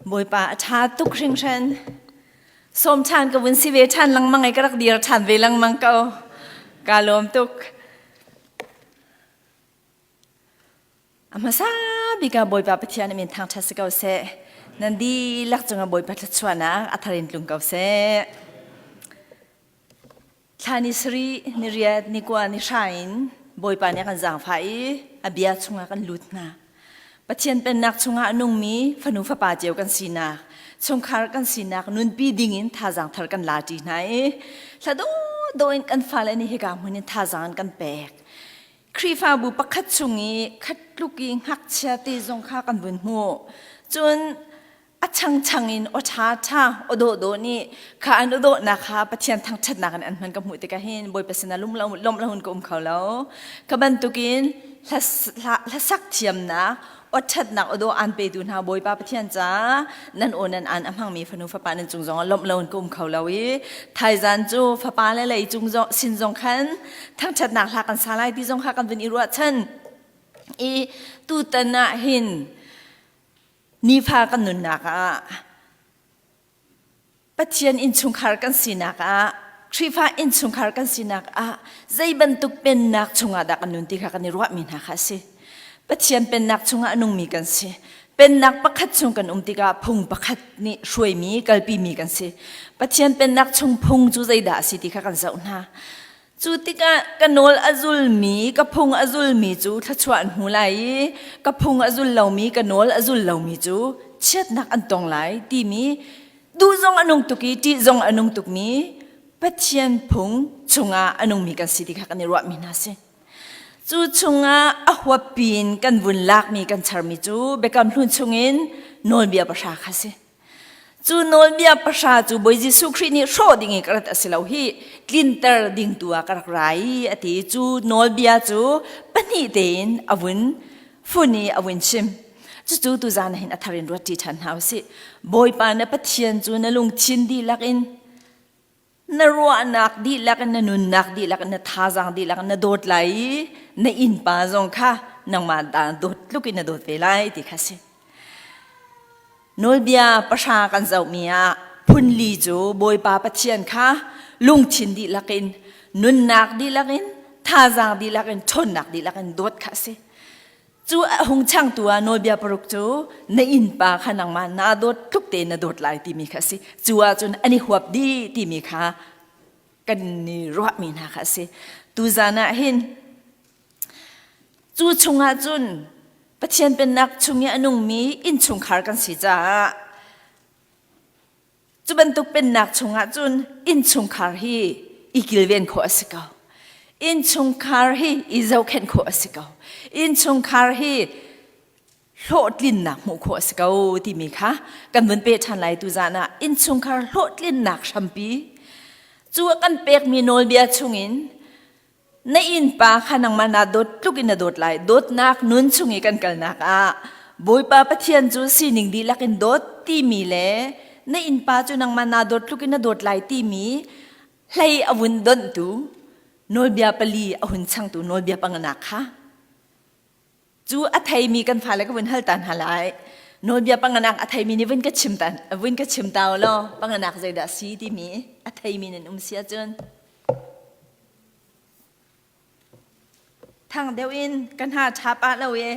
Bawipa a ṭha tuk hringhran. Sawm ṭhan ka vun si ve ṭhan lengmang i ka rak dir ṭhan ve lengmang ko. Ka lawm tuk. A hmasa bik ah Bawipa Pathian min thangṭhat si ko seh. Nan dihlak cungah Bawipa thluachuahnak a thar in tlung ko seh. Thla ni sarih, ni riat, ni kua, ni hra in Bawipa nih a kan zaangfah i a bia chungah kan lut hna. Pathian pennak chungah a nungmi fanu fapa cio kan sinak, chungkhar kan sinak nunpi dingin thazaang thar kan la ṭi hna i hla dawhdawh in kan fale nih hika hmun in thazaang an kan pek. Khrihfabu pakhat chung i khat tluk i ngakchia te zong kha kan vun hmuh. Cun a changchang in aw ṭha ṭha aw dawhdawh nih kha an aw dawhnak kha Pathian thangṭhatnak in an hman ka hmuh tikah hin Bawipa sinah lum lo lawmh lo in ka um kho lo. Ka bantukin hlasak thiamnak aw ṭhatnak aw dawh aan petu hna Bawipa Pathian ca nan aw nan aan a hmangmi fanu fapa nan cung zongah lawmh lo in ka um kho lo i thaizan cu fapa le lei cung zong sin zong khan thangṭhatnak hla kan sa lai ti zong kha kan vun i ruahchan i tutan ah hin Nifa kan nunnak ah Pathian innchungkhar kan sinak ah Khrihfa innchungkhar kan sinak ah zei bantuk pennak chungah dah kan nun ti kha kan i ruahmi hna kha a si. Pathian pennak chungah a nungmi kan si. Pennak pakhat chung kan um tikah phung pakhat nih hruaimi, kalpimi kan si. Pathian pennak chung phung cu zeidah a si ti kha kan zoh hna. Cu tikah ka nawl a zulmi, ka phung a zulmi cu thluachuah an hmu lai i ka phung a zul lomi, ka nawl a zul lomi cu chiatnak an tong lai timi duh zong a nung tuk i ṭih zong a nung tukmi Pathian phung chungah a nungmi kan si ti kha kan i ruahmi hna si. Cu chungah a huappi in kan vun lakmi kan charmi cu Biakam Hlun chungin nawlbia pahra kha si. Cu nawlbia pahra cu Bawi Jesuh Khrih nih hrawh ding i ka rat a si lo hi tlinter ding tu ah ka rak ra i a ti. Cu nawlbia cu pahnih tein a vun fun i a vun chim. Cucu tuzan ah hin a thar in ruat ṭi ṭhan hna usih. Bawipa na Pathian cu na lungthin dihlak in na ruahnak dihlak in na nunnak dihlak in na thazaang dihlak in na dawt lai i na innpa zong kha nangmah dah dawt tluk in na dawt ve lai ti kha si. Nawlbia pahra kan zohmi ah phunli cu Bawipa Pathian kha lungthin dihlak in nunnak dihlak in thazaang dihlak in ṭhawnnak dihlak in dawt kha a si. Cu a hung changtu ah nawlbia paruk cu na innpa kha nangmah naa dawt tluk tein na dawt lai timi kha a si. Cu ahcun an i huap dih timi kha kan i ruahmi hna kha a si. Tuzan ah hin cu chungah cun Pathian Pennak chung i a nungmi innchungkhar kan si caah Cu bantuk pennak chungah cun innchungkhar hi i kilven khawh a si ko. Innchungkhar hi i zohkhenh khawh a si ko. Innchungkhar hi hlawhtlinnak hmuh khawh a si ko timi kha kan vun pe ṭhan lai tuzan ah innchungkhar hlawhtlinnak hrampi cu a kan pekmi nawlbia chungin Na innpa kha nangmah naa dawt tluk in na dawt lai. Dawtnak nun chung i kan kalnak ah Bawipa Pathian cu sining dihlak in dawt timi le na innpa cu nangmah naa dawt tluk in na dawt lai timi hlei a vun donhtu nawlbia pali a hun changtu nawlbia panganak kha Cu a theimi kan fale ka vun hal ta hna lai. Nawlbia panganak a theimi nih vun ka chim ta vun ka chim ta law panganak zeidah si timi a theimi nan um si ahcun thang deuh in kan ha ṭha pah lo e.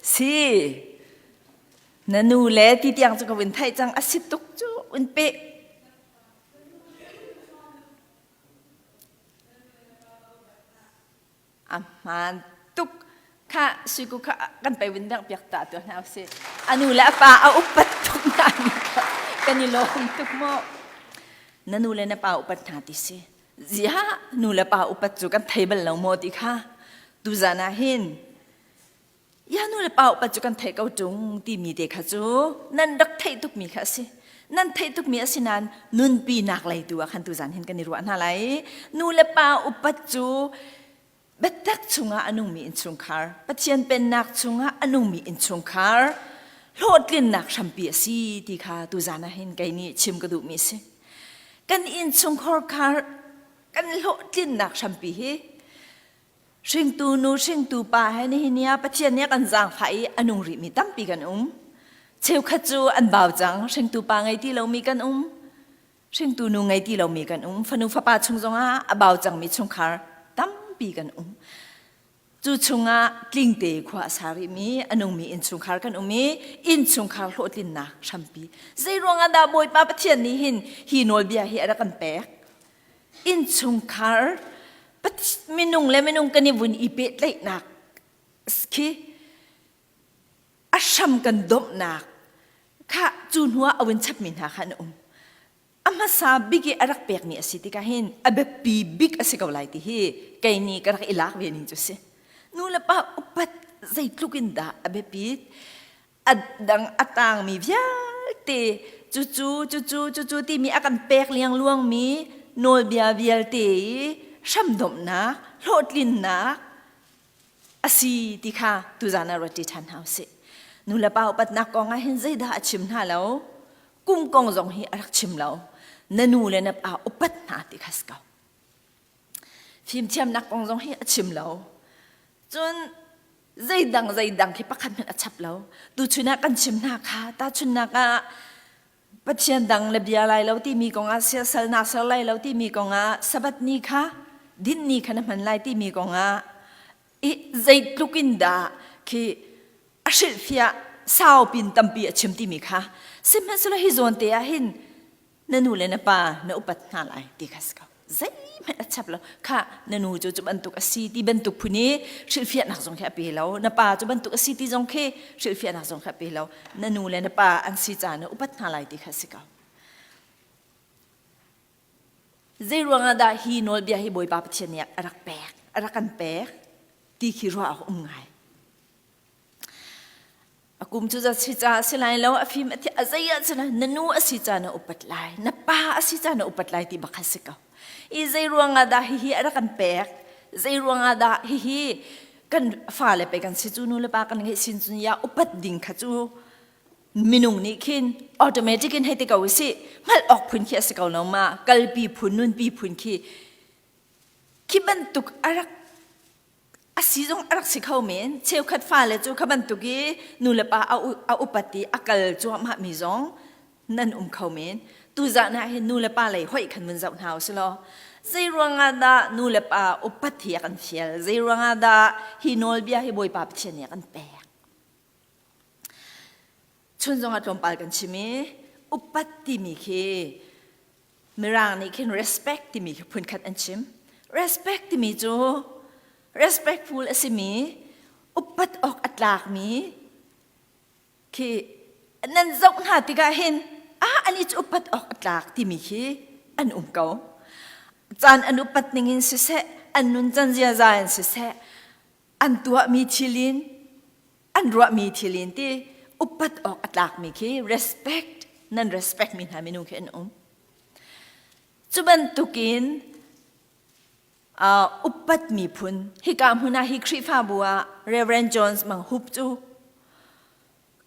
Si. Na nu le ti tiang cu ka vun theih cang a si tuk cu un pe. A hmaan tuk. Kha suiku kha kan pei vun dang piak ta tu hna usih. A nu le a pa a upat tuk na mi kha kan i lawm tuk mu. Na nu le na pa upat hna ti si. Ziah nu le pa upat cu kan thei bal lo maw ti kha tuzan ah hin ya nu le pa upat cu kan theih ko ṭung timi te kha cu nan rak theih tukmi kha a si. Nan theih tukmi a si nain nunpi nak lei tu ah khan tuzan hin kan i ruah hna lai. Nu le pa upat cu biatak chungah a nungmi innchungkhar, Pathian pennak chungah a nungmi innchungkhar, Hlawhtlinnak hrampi a si ti kha tuzan ah hin kei nih chim ka duhmi a si. Kan innchungkhar khar kan hlawhtlinnak hrampi hi hringtu nu hringtu pa he nihin ni ah Pathian nih a kan zaangfah i a nung rihmi tampi kan um. Cheukhat cu an bau cang, hringtu pa ngei ti lomi kan um. Hringtu nu ngei ti lomi kan um. Fanu fapa chung zongah a bau cangmi chungkhar tampi kan um. Cu chungah tlingte khua a sa rihmi a nungmi innchungkhar kan um i innchungkhar hlawhtlinnak hrampi. Zei ruangah dah Bawipa Pathian nih hin hi nawlbia hi a rak kan pek? Innchungkhar minung le minung kan i vun i pehtlaihnak khi a hram kan domhnak kha cu hnuah a vun chapmi hna kha an um. A hmasa bik i a rak pekmi a si tikah hin a biapi bik a si ko lai ti hi kei nih ka rak i lak ve ning cu si. Nu le pa upat zeitluk in dah a biapit a dang a tangmi vialte cucu cucu cucu timi a kan pek liangluangmi nawlbia vialte i hramdomhnak hlawhtlinnak a si ti kha tuzan ah ruat ṭi ṭhan hna usih. Nu le pa upatnak kong ah hin zeidah a chim hna lo? Kum kong zong hi a rak chim lo. Na nu le na pa upat hna ti kha si ko. Fimthiamnak kong zong hi a chim lo. Cun zeidang zeidang khi pakhat hmanh a chap lo. Tuchun ah kan chim hna kha tahchunhnak ah Pathian dang le bia lai lo timi kongah siasal naa ser lai lo timi kongah Sabbath ni kha din ni kha na hman lai timi kongah i zeitluk in dah khi a hrilhfiah saupin tampi a chim timi kha sihmanhsehlaw hi zawn te ah hin na nu le na pa na upat hna lai ti kha si ko zeihmanh a chap lo kha na nu cu cu bantuk a si ti bantuk phun i hrilhfiahnak zong khi a pe lo na pa cu bantuk a si ti zong khi hrilhfiahnak zong khi a pe lo na nu le na pa an si ca na upat hna lai ti kha si ko zei ruangah dah hi nawlbia hi Bawipa Pathian nih a rak pek a rak kan pek ti khi ruah awk um ngai A kum cu za si ca a si lai lo, a fim a thiah a zei ah cun na nu a si ca na upat lai, na pa a si ca na upat lai ti bak kha si ko. I zei ruangah dah hihi a rak kan pek? Zei ruangah dah hihi kan fale pe kan si cu nu le pa kan ngeih sin cun ya upat ding kha cu minung nih khin automatic in hei ti ko usih hngalh awk phun khi a si ko lo ma kalpi phun nunpi phun khi khi bantuk a rak a si zong a rak si kho men cheukhat fale cu kha bantuk i nulepa a upat i a kal cuahmah mi zong nan um kho men tuzan ah hin nulepa lei hoih khan vun zoh hna usih law zei ruangah dah nulepa upat hi a kan fial zei ruangah dah hi nawlbia hi Bawipa Pathian nih a kan pek chun zong ah tlawmpal kan chim i upat timi khi Mirang nih khin respect timi khi phunkhat an chim. Respect timi cu respectful a simi, upat awk a tlakmi khi nan zoh hna tikah hin ah ani cu upat awk a tlak timi khi an um ko. Caan an upat ning in siseh, an nuncan ziaza in siseh, an tuahmi thil in an ruahmi thil in ti upat awk a tlakmi khi respect nan respect mi hna minung khi an um cu bantukin uh, upat miphun hika hmun ah hi Khrihfabu ah Reverend Jones Mang Hup cu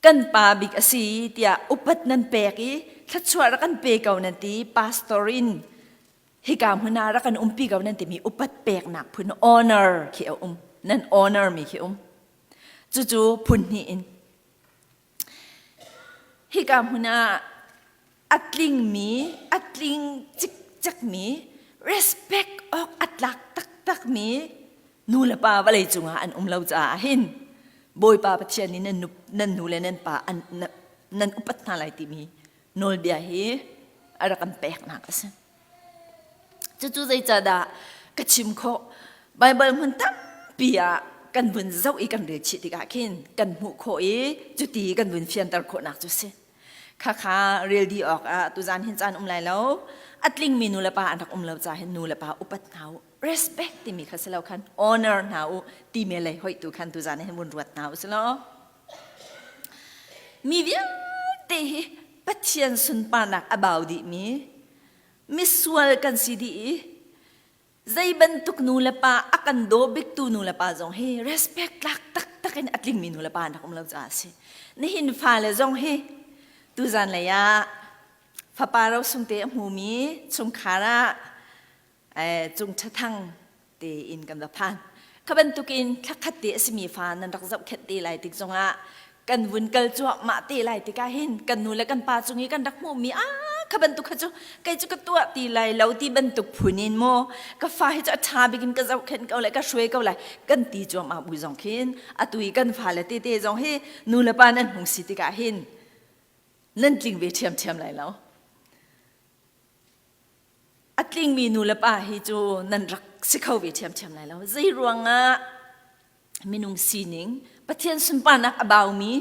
kan pa bik a si tiah upat nan pek i thluachuah rak kan pe ko nan ti pastor in hika hmun ah rak kan umpi ko nan timi upat peknak phun honor khi a um nan honor mi khi um Cucu phun hnih in. Hika hmun ah a tlingmi, a tling cikcekmi, respect awk a tlak taktakmi nu le pa vawlei cungah an um lo caah hin Bawipa Pathian nih nan, nan nu le nan pa an, nan upat hna lai timi nawlbia hi a rak kan peknak a si. Cucu zeicahdah ka chim khawh? Baibal hmun tampi ah kan vun zoh i kan rel chih tikah khin kan hmuh khawh i cuti kan vun fianter khawhnak cu si. Khakha rel dih awkah tuzan hin caan um lai lo. A tlingmi nu le pa an rak um lo caah hin nu le pa upat hna u. Respect timi kha si lo khan honor hna u timi lei hoih tu khan tuzan hin vun ruat hna u si law. Mi vialte hi Pathian sunparnak a bau dihmi misual kan si dih i. Zei bantuk nu le pa a kan daw biktu nu le pa zong hi respect tlak taktak in a tlingmi nu le pa an rak um lo caah a si. Nihin fale zong hi tuzan lei ah fapa rosung te a hmumi chungkhar ah cung ṭhathang tein kan va phan. Kha bantukin thlakhat te a simi fa nan rak zohkhenh te lai tik zongah kan vun kal cuahmah te lai tikah hin kan nu le kan pa cung i kan rak hmuhmi ah kha bantuk kha cu kei cu ka tuah ti lai lo ti bantuk phun in maw ka fa hi cu a ṭha bik in ka zohkhenh ko lai ka hruai ko lai kan ti cuahmah bu zong khin atu i kan fale tete zong hi nu le pa nan hung si tikah hin nan tling ve ṭhiamṭhiam lai lo. A tlingmi nu le pa hi cu nan rak si kho ve ṭhiamṭhiam lai lo. Zei ruangah minung sining Pathian sunparnak a baumi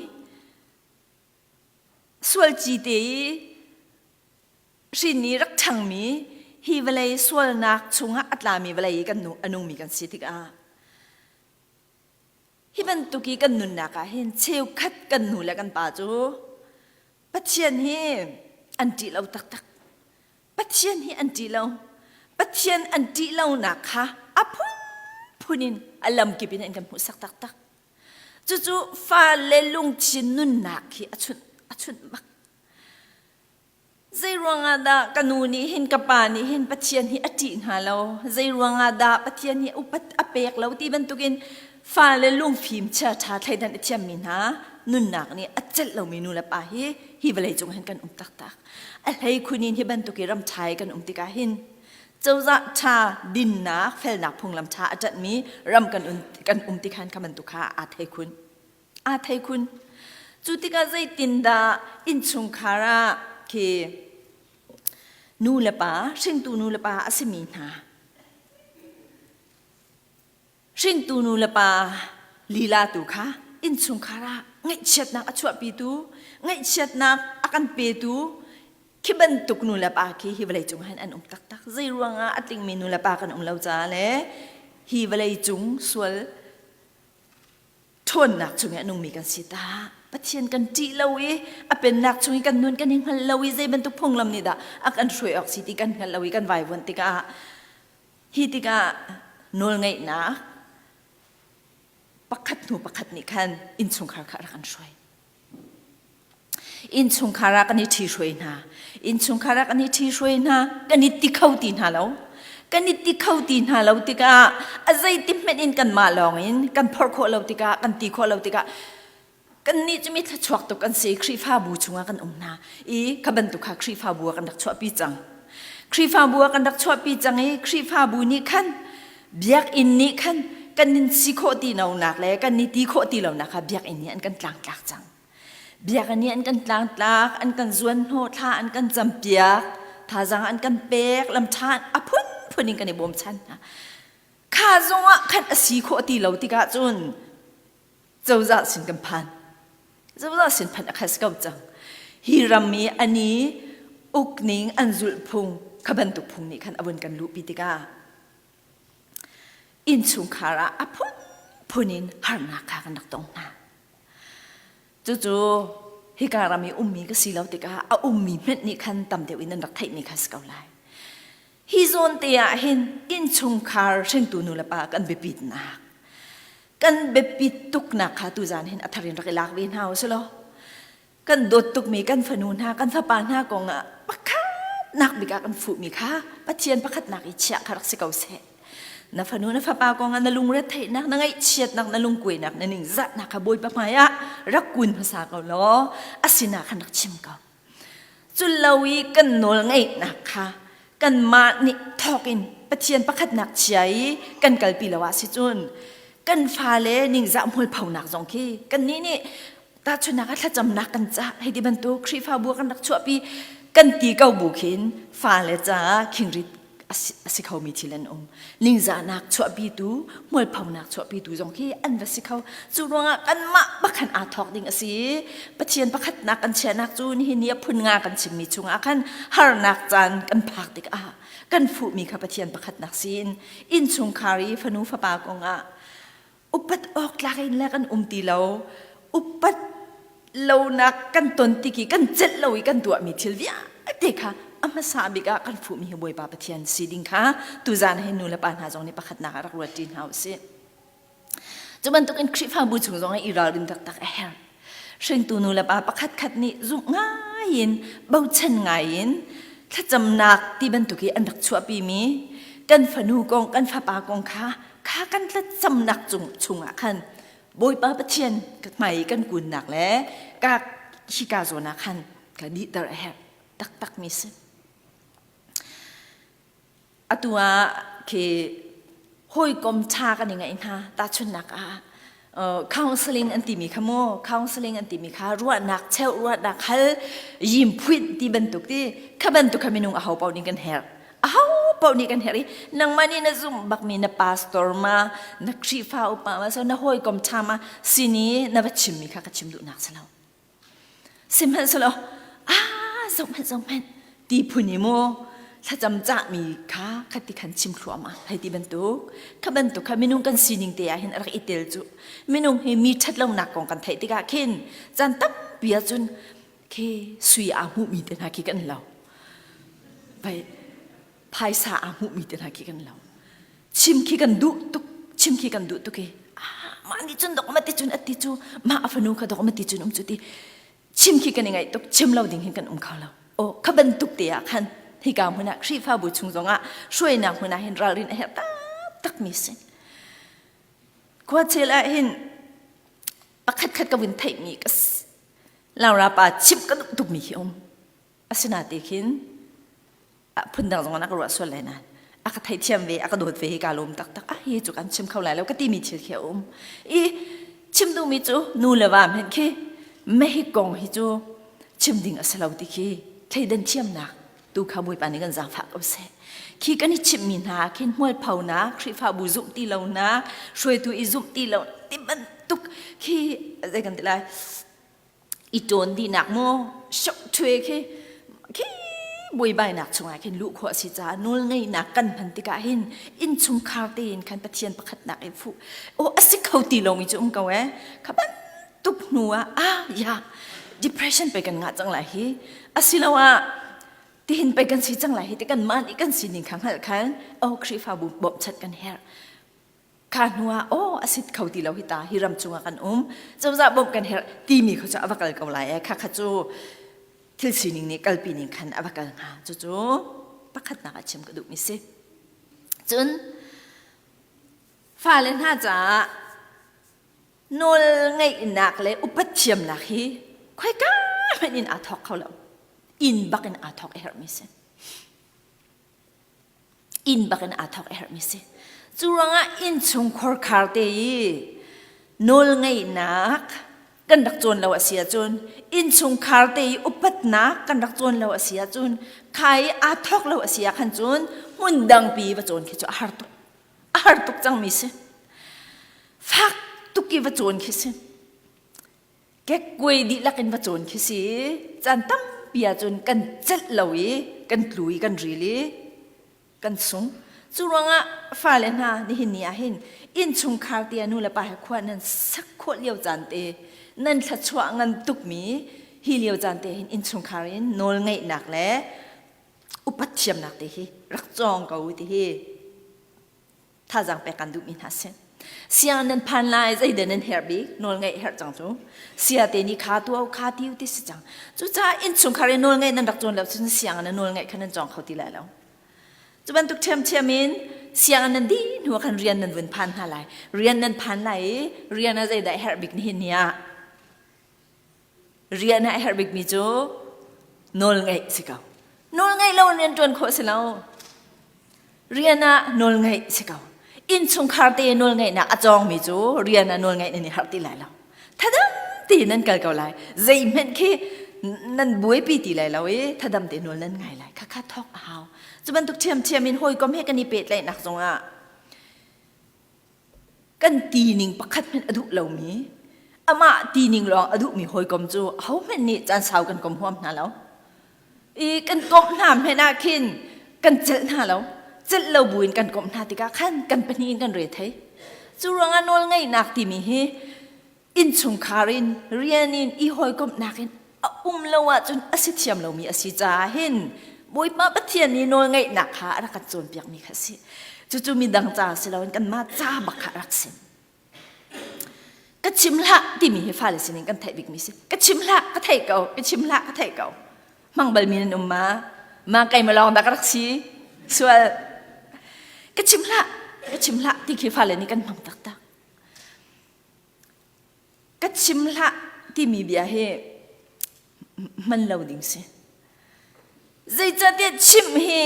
sualci te i hrin i rak ṭhangmi hi vawlei sualnak chungah a tlami vawlei i kan nu a nungmi kan si tikah hi bantuk i kan nunnak ah hin cheukhat kan nu le kan pa cu Pathian hi an ṭih lo taktak. Pathian hi an ṭih lo. Pathian an ṭih lonak kha a phunphun in a lamkip in an kan hmuhsak taktak. Cucu fale lungthin nunnak hi a chunh, a chunh bak. Zei ruangah dah ka nu nih hin ka pa nih hin Pathian hi a ṭih hnga lo? Zei ruangah dah Pathian hi upat a pek lo ti bantukin fale lungfim chiaṭha thleidan a thiammi hna nunnak nih a celh lomi nu le pa hi hi vawlei cung hin kan um taktak. A hlei khun in hi bantuk i ram ṭha i kan um tikah hin cozah ṭha dinnak felnak phunglam ṭha a ṭanhmi ram kan um, kan um tikhan kha bantuk kha aa thei khun. Aa thei khun. Cu tikah zeitindah innchungkhar ah khi nu le pa, hringtu nu le pa a simi hna Hringtu nu le pa lila tu kha innchungkhar ah ngaihchiatnak a chuahpitu, ngaihchiatnak a kan petu khi bantuk nu le pa khi hi vawlei cung hin an um taktak. Zei ruangah a tlingmi nu le pa kan um lo caah le hi vawlei cung sual ṭhawnnak chung i a nungmi kan si ta. Pathian kan ṭih lo i a pennak chung i kan nun kan i hngal lo i zei bantuk phunglam nih dah a kan hruai awk si ti kan hngal lo i kan vaivuan tikah Hi tikah nawlngeihnak pakhat hnu pakhat nih khan innchungkhar kha a rak an hruai. Innchungkhar ah kan i ṭhi-hruai hna. Innchungkhar ah kan i ṭhi-hruai hna. Kan i ti kho ti hna lo. Kan i ti kho ti hna lo tikah a zeiti hmanh in kanmah lawng in kan phorh khawh lo tikah, kan ti khawh lo tikah kannih cu mi thluachuak tuk kan si Khrihfabu chungah kan um hna i kha bantuk kha Khrihfabu ah kan rak chuahpi cang Khrihfabu ah kan rak chuahpi cang i Khrihfabu nih khan biakinn nih khan kan nin si khawh ti lonak le kan ni ti khawh ti lonak kha biakinn nih an kan tlangtlak cang biakinn nih an kan tlangtlak an kan zuan hnawh thla an kan campiak thazang an kan pek lam ṭha a phunphun in kan i bawmchan hna kha zongah khan a si khawh ti lo tikah cun cozah sin kan phan cozah sin phanh a khas ko cang hi ram i ani ukning an zulh phung kha bantuk phung nih khan a vun kan luhpi tikah innchungkhar ah a phunphun in harnak kha kan rak tong hna cucu hika ram i ummi ka si lo tikah a ummi hmenh nih khan tam deuh in an rak theihmi kha si ko lai Hi zawn te ah hin innchungkhar hringtu nu le pa kan biapitnak kan biapit tuknak kha tuzan hin a thar in rak i lak ve hna u law kan dawt tukmi kan fanu hna kan fapa hna kong ah pakhatnak bik ah kan fuhmi kha Pathian pakhatnak i chiah kha rak si ko seh na fanu na fapa kong ah na lungretheihnak na ngaihchiatnak na lungkuainak na ningzahnak kha Bawipa hmai ah rak kun hmasa ko law a sinah khan rak chim ko Cullo i kan nawl ngeihnak kha kanmah nih thawk in Pathian pakhatnak chia i kan kalpi lo ah si cun kan fale ningzah hmualphonak zong khi kannih nih tahchunhnak ah thlacamnak kan cah hei ti bantuk Khrihfabu kan rak chuahpi kan ti ko bu khin fale caah khingrit a si khomi thil an um ningzahnak chuahpitu hmualphonak chuahpitu zong khi an va si kho cu ruangah kanmah bakhan aa thawk ding a si Pathian pakhatnak kan chiahnak cu nihin ni a phun nga kan chimmi chungah khan harnak caan kan phak tikah kan fuhmi kha Pathian pakhatnak siin innchungkhar i fanu fapa kongah upat awk tlak in le kan um ti lo upat lonak kan ton tik i kan celh lo i kan tuahmi thil vialte kha. A hmasa bik ah kan fuhmi hi Bawipa Pathian si ding kha tuzan hin nu le pa hna zong nih pakhatnak ah rak ruat ṭi hna u sih. Cu bantukin Khrihfabu chung zong ah i ralrin taktak a herh. Hringtu nu le pa pakhatkhat nih zumh ngai in bochan ngai in thlacamnak ti bantuk i an rak chuahpimi kan fanu kong kan fapa kong kha kha kan thlacamnak cung chungah khan Bawipa Pathian hmai i kan kunnak le ka hika zawn ah khan ka dihter a herh taktakmi si. Atu ah khi hawikom ṭha kan i ngeih hna. Tahchunhnak ah counseling an timi kha mu counseling an timi kha ruahnak cheuh ruahnak hal yim phuit ti bantuk ti kha bantuk kha minung aho paoh nih kan herh aho paoh nih kan herh i nangmah nih na zumh bakmi na pastor ma na Khrihfa upa ma so na hawikom ṭha ma sin i na va chimmi kha ka chim duhnak si lo Sihmanhsehlaw ah zohhmanh zohhmanh ti phun i mu thlacam cahmi kha khati khan chim thluahmah hei ti bantuk kha bantuk kha minung kan sining te ah hin a rak i tel cu minung hi mi ṭhatlonak kong kan theih tikah khin caan tampi ahcun khi sui aa hmuhmi te hna khi kan lo vai phaisa aa hmuhmi te hna khi kan lo chim khi kan duh tuk chim khi kan duh tuk i mah nih cun dok ma ti cun ati cu mah a fanu kha dok ma ti cun um cu ti chim khi kan i ngaih tuk chim lo ding hin kan um kho lo o kha bantuk te ah khan hika hmun ah Khrihfabu chung zong ah hruainak hmun ah hin ralrin a herh taktak mi si khua chel ah hin pakhat khat ka vun theih mi ka Laura pa chim ka duh tuk mi hi um asinate khin phundang zong a ka ruah sual lai nain a ka theithiam ve a ka dawt ve hi kaa lawm taktak ah hi cu kan chim kho lai lo ka timi thil khi a um i chim duhmi cu nu le va hmenh khi mehi kong hi cu chim ding a si lo ti khi thleidan thiamnak tu kha Bawipa nih kan zaangfah ko seh khi kan i chimhmi hna khin hmualphonak Khrihfabu zumh ti lonak hruaitu i zumh ti lo ti bantuk khi zei kan ti lai i ṭawn dihnak maw shock ṭhue khi khi buaibainak chungah khin luh khawh a si caah nawlngeihnak kan hman tikah hin innchungkhar tein khan Pathian pakhatnak i fuh aw a si kho ti lomi cu um ko eh kha bantuk hnu ah ah ya depression pei kan ngah cang lai hi asiloah tihin pei kan si cang lai hi ti kan mah nih kan sining kha hngalh khan oh Khrihfabu bawmhchanh kan herh Kha hnu ah aw a sit kho ti lo hi ta hi ram chungah kan um cozah bawmh kan herh timi kha cu a va kal ko lai ee kha kha cu thil sining nih kalpi ning khan a va kal hnga cucu pakhatnak ah chim ka duhmi si cun fale hna caah nawl ngeihnak le upat thiamnak hi khoika hmanh in aa thawk kho lo inn bak in aa thawk a herhmi si Inn bak in aa thawk a herhmi si. Cu ruangah innchung khorkhar te i nawlngeihnak kan rak cawn lo a si ahcun innchungkhar te i upatnak kan rak cawn lo a si ahcun kha i aa thawk lo a si ah khan cun hmun dangpi va cawn khi cu a har tuk a har tuk cangmi si fak tuk i va cawn khi si Kekkuai dihlak in va cawn khi si. Caan tampi ahcun kan celh lo i kan tlu i kan ril i kan sung. Cu ruangah fale hna nihin ni ah hin innchungkhar te ah nu le pa he khua nan sak khawh lio caan te nan thluachuah ngan tukmi hi lio caan te hin innchungkhar in nawlngeihnak le upat thiamnak te hi rak cawng ko ti hi thazaang pek kan duhmi hna si. Siang nan phan lai zeidah nan herh bik nawl ngeih herh cang cu sia te nih kha tu kha tiu ti si cang cucaah innchungkhar i nawl ngeih nan rak cawn lo cun siang nan nawl ngeih kha nan cawng kho ti lai lo cu bantuk ṭhiamṭhiam in siang nan dih hnu khan rian nan vun phan hna lai rian nan phan lai i rian ah zeidah herh bik nihin ni ah Rian ah a herh bikmi cu nawlngaih si ko. Nawlngaih lo in rian ṭuan khawh si lo. Rian ah nawlngaih si ko. Innchungkhar te nawlngaihnak a cawngmi cu rian ah nawlngaih nan i harh ti lai lo. Thadam tein nan kal ko lai. Zeihmanh khi nan buaipi ti lai lo i thadam te nawl nan ngai lai. Khakha thawk a hau. Cu bantuk ṭhiamṭhiam in hawikom he kan i pehtlaihnak zongah Kan tining pakhat hmanh a duh lomi, amah tining lawng a duhmi hawikom cu ahohmanh nih caan sau kan kom huam hna lo. I kan komh hna hmanh ah khin kan celh hna lo. Celh lo buin kan komh hna tikah khan kan pahnih in kan re thei. Cu ruangah nawlngeihnak timi hi innchungkhar in rian in i hawikomhnak in a um lo ahcun a si thiam lomi a si caah hin. Bawipa Pathian nih nawlngeihnak kha a rak kan cawnpiakmi kha a si. Cucu midang ca si loin kanmah ca bak kha a rak si. Ka chim hlah timi hi fale sinin kan theih bikmi si. Ka chim hlah, ka theih ko, ka chim hlah, ka theih ko. Hmang balmi nan um ma? Ma keimah lawng dah ka rak si? Sual. Ka chim hlah, ka chim hlah ti khi fale nih kan hmang taktak. Ka chim hlah timi bia hi hman lo ding si. Zeicahtiah chimh hi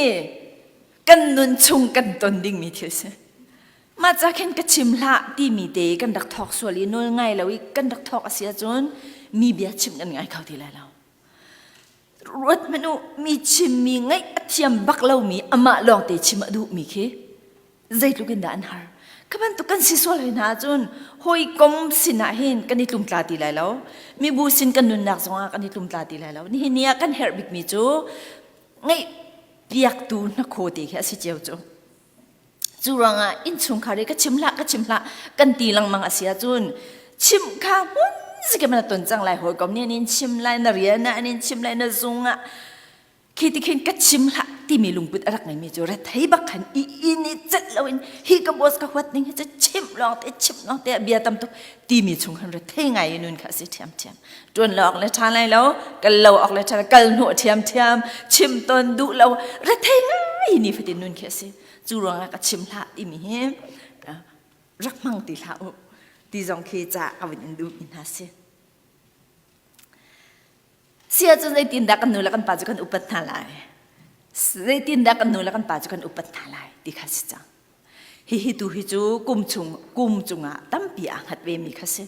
kan nun chung kan ton dingmi thil si. Mah ca khin ka chim hlah timi te kan rak thawk sual i nawl ngai lo i kan rak thawk a si ahcun mi bia chimh kan ngai kho ti lai lo. Ruat hmanh u, mi chimmi ngaih a thiam bak lomi amah lawngte chim a duhmi khi zeitluk in dah an har. Kha bantuk kan si sual hoi hna ahcun hawikom sinah hin kan i tlumtla ti lai lo. Mibu sin kan nunnak zongah kan i tlumtla ti lai lo. Nihin ni ah kan herh bikmi cu ngaih piaktu hnakhaw te khi a si cio cu. Cu ruangah innchungkhar i ka chim hlah ka chim hlah kan ti lengmang a si ahcun chimh kha hmun zikim na ton cang lai hawikom nih an in chim lai na rian ah an in chim lai na zung ah khi ti khin ka chim hlah timi lungput a rak ngeimi cu rethei bak khan i inn i celh loin hi ka boss ka huat ning hi cu chimh lawng te chimh lawng te bia tam tuk timi chung khan rethei ngai i nun kha a si ṭhiamṭhiam ṭuan lo awk le ṭha lai lo kal lo awk le ṭha kal hnawh ṭhiamṭhiam chim ton duh lo rethei ngai ni fatin nun khi a si cu ruangah ka chim hlah timi hi rak hmang ti hlah u ti zong khi ca ka vun in duh mi hna si Si ahcun zeitindah kan nu le kan pa cu kan upat hna lai? Zeitindah kan nu le kan pa cu kan upat hna lai ti kha si cang. Hihi tu hi cu kum chung kum cungah tampi aa hngat vemi kha si.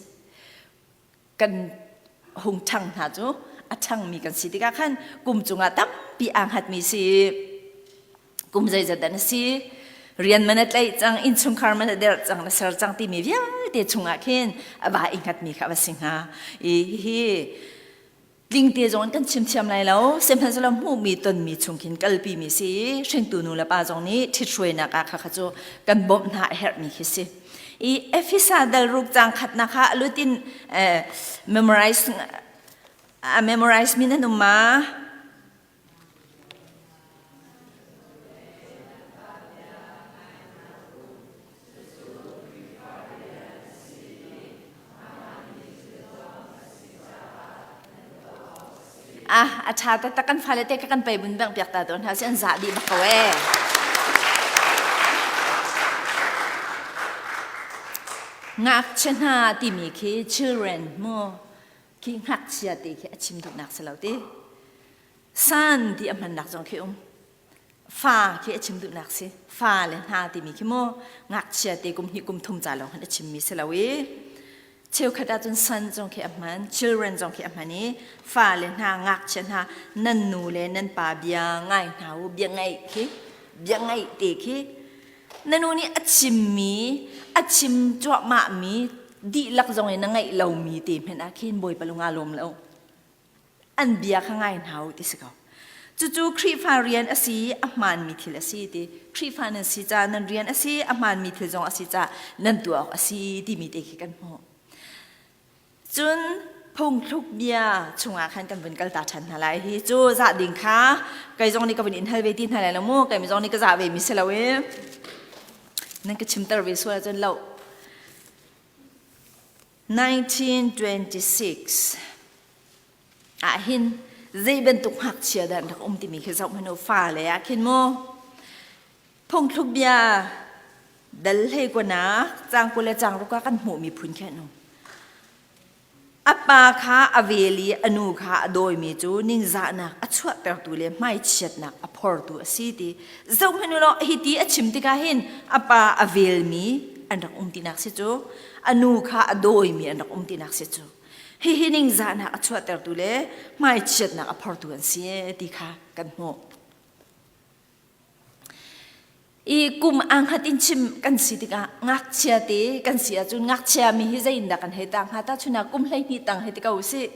Kan hung ṭhang hna cu a ṭhangmi kan si tikah khan kum cungah tampi aa hngatmi si. Kum zeizat dah na si? Rian man a tlaih cang, innchungkhar man a derh cang, na ser cang timi vialte chungah khin a va i hngatmi kha a va si hnga. I hihi tlingte zong in kan chim thiam lai lo sihmanhsehlaw hmuhmi tonmi chung khin kalpimi si i hringtu nu le pa zong nih ṭhithruainak ah kha kha cu kan bawmh hna a herhmi khi si i Efesa dal ruk caang khatnak kha a lut in memorize a memorize mi nan um ma Ah, a ṭha taktak kan fale te kha kan pei bun beng piak ta tawn hna si an zah dih bak ko ee. Ngakchia hna timi khi children mu khi ngakchia ti khi a chim duhnak si lo ti. San ti a hmannak zong khi um. Fa khi a chim duhnak si. Fa le hna timi khi mu ngakchia te kum hnih kum thum ca lawng hin a chimmi si lo i cheukhat ahcun son zong khi a hman children zong khi a hman i fa le hna ngakchia hna nan nu le nan pa bia ngai hna u bia ngaih khi bia ngaih te khi na nu nih a chimmi a chim cuahmahmi dihlak zong in na ngaih lomi te hmanh ah khin bawipa lung aa lawm lo an bia kha ngai hna u ti si ko cucu Khrihfa rian a si a hmaanmi thil a si ti Khrihfa nan si ca nan rian a si a hmaanmi thil zong a si ca nan tuah awk a si timi te khi kan hmuh cun phungthluk bia chungah khan kan vun kal ta ṭhan hna lai hi cu zah ding kha kei zong nih ka vun in hal ve ti hna lai lo mu kei zong nih ka zah ve mi si lo i nan ka chimter ve sual ahcun lo 1926 ah hin zei bantuk ngakchia dah an rak um timi khi zoh hmanh u fale ah khin mu phungthluk bia dal hlei kuanak cang 20 le cang ruk ah kan hmuhmi phun khi an um A pa kha a vel i a nu kha a dawimi cu ningzahnak a chuahtertu le hmaichiatnak a phortu a si ti zohhmanh u law hiti a chim tikah hin a pa a velmi an rak um tinak si cu a nu kha a dawimi an rak um tinak si cu hihi ningzahnak a chuahtertu le hmaichiatnak a phortu an si ti kha kan hmuh. I kum aa hngat in chim kan si tikah ngakchia te kan si ahcun ngakchia mi hi zei in dah kan hei tang hnga ta chun ah kum 12 tang hei ti ko usih.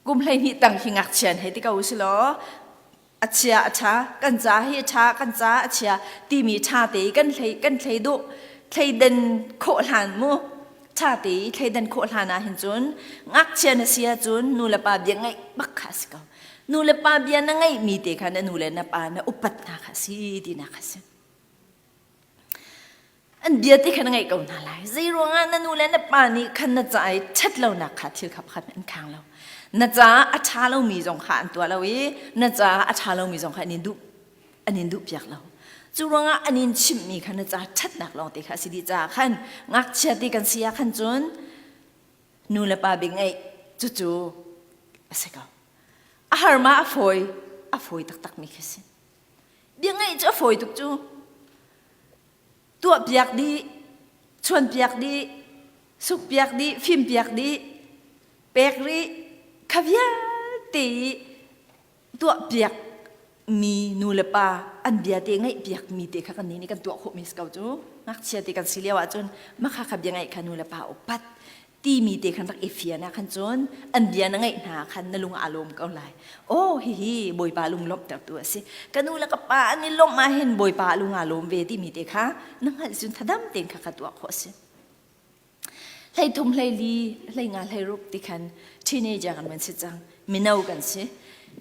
Kum 12 tang hi ngakchia an hei ti ko usih law a chia a ṭha kan ca hi a ṭha kan ca a chia timi ṭha te kan thlei kan thlei duh thleidan khawh hlan mu ṭha te thleidan khawh hlan ah hin cun ngakchia na si ahcun nu le pa bia ngaih bak kha a si ko. Nu le pa bia na ngaihmi te kha na nu le na pa na upat hna kha si tinak kha si. An bia te kha na ngaih ko hna lai. Zei ruangah na nu le na pa nih khan na ca i ṭhat lonak kha thil kha pakhat an khang lo. Na caah a ṭha lomi zong kha an tuah lo i na caah a ṭha lomi zong kha an in duh an in duh piak lo. Cu ruangah an in chimhmi kha na ca ṭhatnak lawng te kha a si dih caah khan ngakchia te kan si ah khan cun nu le pa bia ngaih cucu a si ko. A har ma a fawi, a fawi taktakmi khi si. Bia ngaih cu a fawi tuk cu. Tuahpiak dih, chuanpiak dih, sukpiak dih, fimpiak dih, pek rih, kha vialte i tuahpiak mi nu le pa an bia te ngaih piak mi te kha kan nih nih kan tuah khawh mi si ko cu. Ngakchia te kan si lio ahcun makha kha bia ngaih kha nu le pa upat timi te khan rak i fian ah khan cun an bia na ngaih hna khan na lung aa lawm ko lai. Oh hihi Bawipa lung lawmhtertu a si. Ka nu le ka pa an i lawmh ah hin Bawipa lung aa lawm ve timi te kha na hngalh cun thadam tein kha kha tuah khawh a si. Hlei thum 14 hlei nga 16 ti khan teenager kan van si cang. Mino kan si.